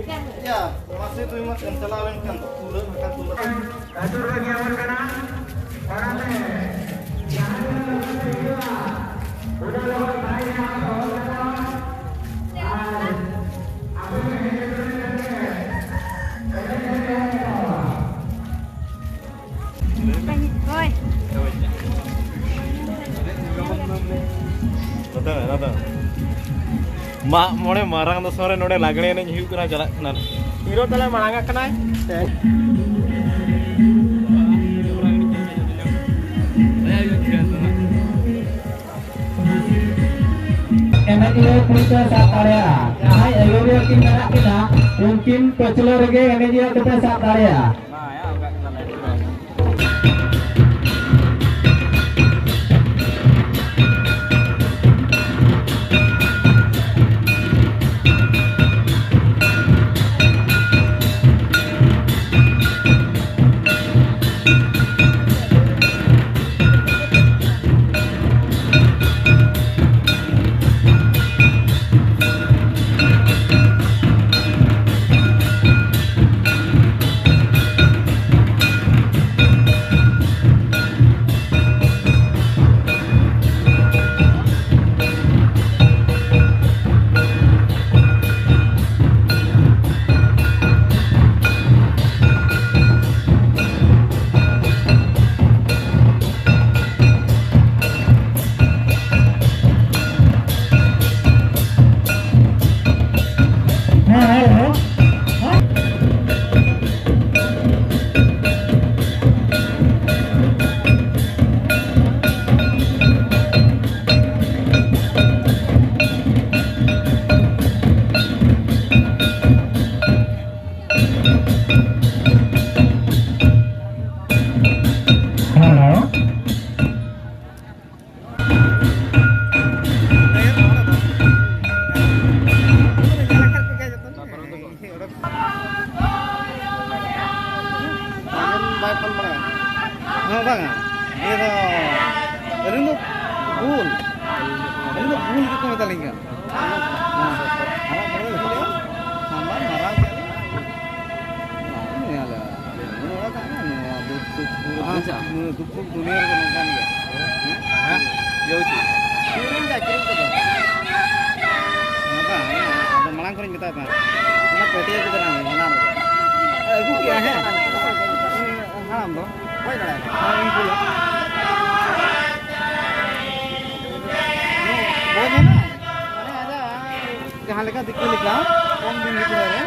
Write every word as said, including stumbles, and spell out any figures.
ᱭᱟ, ᱢᱟᱥᱮ ᱫᱩᱭ ᱢᱟᱥ ᱮᱢ ᱪᱟᱞᱟᱣ ᱞᱮᱱᱠᱷᱟᱱ ᱫᱚ ᱯᱩᱨᱟᱹ ᱱᱟᱠᱷᱟ ᱠᱚ ᱟᱹᱛᱩ ᱨᱮ ᱜᱮᱭᱟᱵᱚᱱ ᱠᱟᱱᱟ᱾ ᱚᱱᱟᱛᱮ ᱡᱟᱦᱟᱸ ᱛᱤᱱᱟᱹᱜ ᱞᱚᱜᱚᱱ ᱛᱮ ᱦᱩᱭᱩᱜᱼᱟ, ᱩᱱᱟᱹᱜ ᱞᱚᱜᱚᱱ ᱵᱟᱭ ᱧᱟᱢᱟ ᱛᱚ ᱚᱞ ᱠᱟᱛᱮ ᱦᱚᱸ᱾ ᱟᱨ ᱟᱵᱚ ᱜᱮ ᱦᱮᱡ ᱥᱮᱴᱮᱨ ᱞᱮᱱᱠᱷᱟᱱ ᱜᱮ ᱮᱱᱮᱡ ᱥᱮᱨᱮᱧ ᱮᱦᱚᱵ ᱠᱚᱜᱼᱟ᱾ ᱦᱳᱭ᱾ ᱱᱚᱛᱮ ᱢᱮ, ᱱᱚᱛᱮ ᱢᱮ᱾ ᱢᱟᱜ ᱢᱚᱬᱮ ᱢᱟᱨᱟᱝ ᱫᱚᱥᱟᱨ ᱨᱮ ᱱᱚᱰᱮ ᱞᱟᱜᱽᱬᱮ ᱮᱱᱮᱡ ᱦᱩᱭᱩᱜ ᱠᱟᱱᱟ, ᱪᱟᱞᱟᱜ ᱠᱟᱱᱟ᱾ ᱦᱤᱨᱳ ᱛᱟᱞᱮ ᱢᱟᱲᱟᱝ ᱟᱠᱟᱱᱟᱭ᱾ ᱮᱱᱮᱡᱤᱭᱟᱹ ᱠᱩᱲᱤ ᱯᱮ ᱥᱟᱵ ᱫᱟᱲᱮᱭᱟᱜᱼᱟ᱾ ᱡᱟᱦᱟᱸᱭ ᱮᱞᱳᱨᱤᱭᱟᱹ ᱠᱤᱱ ᱢᱮᱱᱟᱜ ᱠᱤᱱᱟ, ᱩᱱᱠᱤᱱ ᱯᱟᱹᱪᱷᱞᱟᱹ ᱨᱮᱜᱮ ᱮᱱᱮᱡᱤᱭᱟᱹ ᱠᱚᱯᱮ ᱥᱟᱵ ᱫᱟᱲᱮᱭᱟᱜᱼᱟ᱾ ᱱᱩᱭ ᱫᱩᱯᱲᱩᱵ ᱫᱩᱱᱤᱭᱟᱹ ᱨᱮᱫᱚ ᱱᱚᱝᱠᱟᱱ ᱜᱮᱭᱟ᱾ ᱦᱮᱸ? ᱦᱮᱸ? ᱤᱭᱟᱹ ᱦᱚᱪᱚ᱾ ᱠᱤᱨᱤᱧ ᱫᱟ, ᱠᱤᱨᱤᱧ ᱠᱚᱫᱚ᱾ ᱱᱚᱝᱠᱟ, ᱦᱮᱸ, ᱟᱫᱚ ᱢᱟᱲᱟᱝ ᱠᱷᱚᱱᱤᱧ ᱢᱮᱛᱟᱭ ᱛᱟᱦᱮᱸᱫ᱾ ᱚᱱᱟ ᱯᱟᱹᱴᱭᱟᱹ ᱠᱚ ᱵᱮᱱᱟᱣ ᱢᱮ, ᱚᱱᱟ ᱨᱮ᱾ ᱟᱹᱜᱩ ᱠᱮᱜᱼᱟ, ᱦᱮᱸ᱾ ᱦᱟᱲᱟᱢ ᱫᱚ᱾ ᱦᱳᱭ ᱫᱟᱲᱮᱭᱟᱜᱼᱟ᱾ ᱦᱮᱸ, ᱤᱧ ᱠᱩᱞᱟ᱾ ᱵᱚᱭ ᱢᱮᱱᱟ, ᱢᱟᱱᱮ ᱟᱡᱟᱜ ᱡᱟᱦᱟᱸ ᱞᱮᱠᱟ ᱫᱤᱠᱩ ᱞᱮᱠᱟ, ᱠᱚᱢ ᱫᱤᱱ ᱵᱷᱤᱛᱨᱤ ᱨᱮ᱾